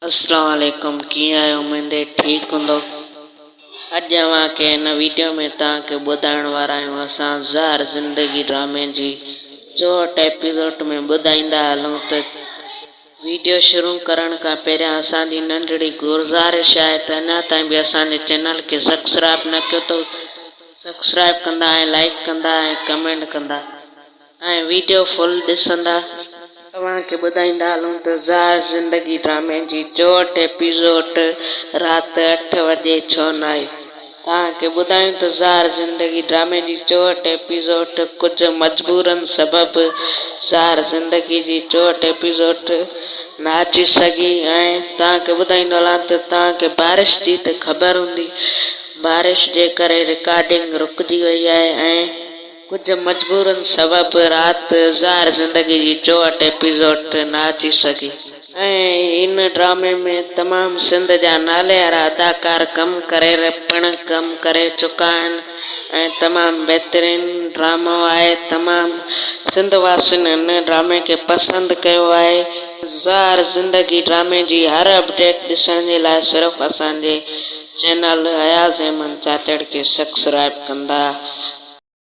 اسلام عليڪم ڪيئن آهيو اميد ٺيڪ هوندو اڄ اوهان کي هن ويڊيو ۾ توهان کي ٻڌائڻ وارا آهيون اسان زهر زندگي ڊرامي جي چوهٺ ايپيسوڊ ۾ ٻڌائيندا هلون ته ويڊيو شروع ڪرڻ کان پهريان اسان جي ننڍڙي گذارش آهي ته اڃا تائين به اسان جي چينل کي سبسڪرائب نه ڪيو ته سبسڪرائب ڪندا ۽ لائيڪ ڪندا ۽ ڪمينٽ ڪندا. ۽ ويڊيو فل ڏسندا. توهان کي ٻڌائيندا هلون ته زهر زندگي ڊرامي جي چوهٺ ايپيسوڊ رات اٺ وڄي ڇو نه آئي. توهان کي ٻڌايون ته زهر زندگي ڊرامي جي چوهٺ ايپيسوڊ ڪجهه مجبورن سبب زهر زندگي جي چوهٺ ايپيسوڊ نه اچي سگهي ۽ توهان کي ٻڌائيندو هلان ته توهان کي بارش جي ته خبر هوندي بارش جي ڪري رڪارڊنگ رڪجي وئي آهي ۽ ڪجهه مجبورين سبب رات زهر زندگي جي چوهٺ ايپيسوڊ نه اچي سگهي. ۽ هن ڊرامي ۾ تمام سنڌ جا ناليوارا اداڪار ڪم ڪري پڻ ڪم ڪري چڪا آهن ۽ تمام بهترين ڊرامو آهي تمام سنڌ واسين هن ڊرامي کي پسند ڪيو آهي. زهر زندگي ڊرامي جي هر اپڊيٽ ڏسڻ جي لاء صرف اسان جي چينل اياز احمد چاچڙ کي سبسڪرائب ڪندا.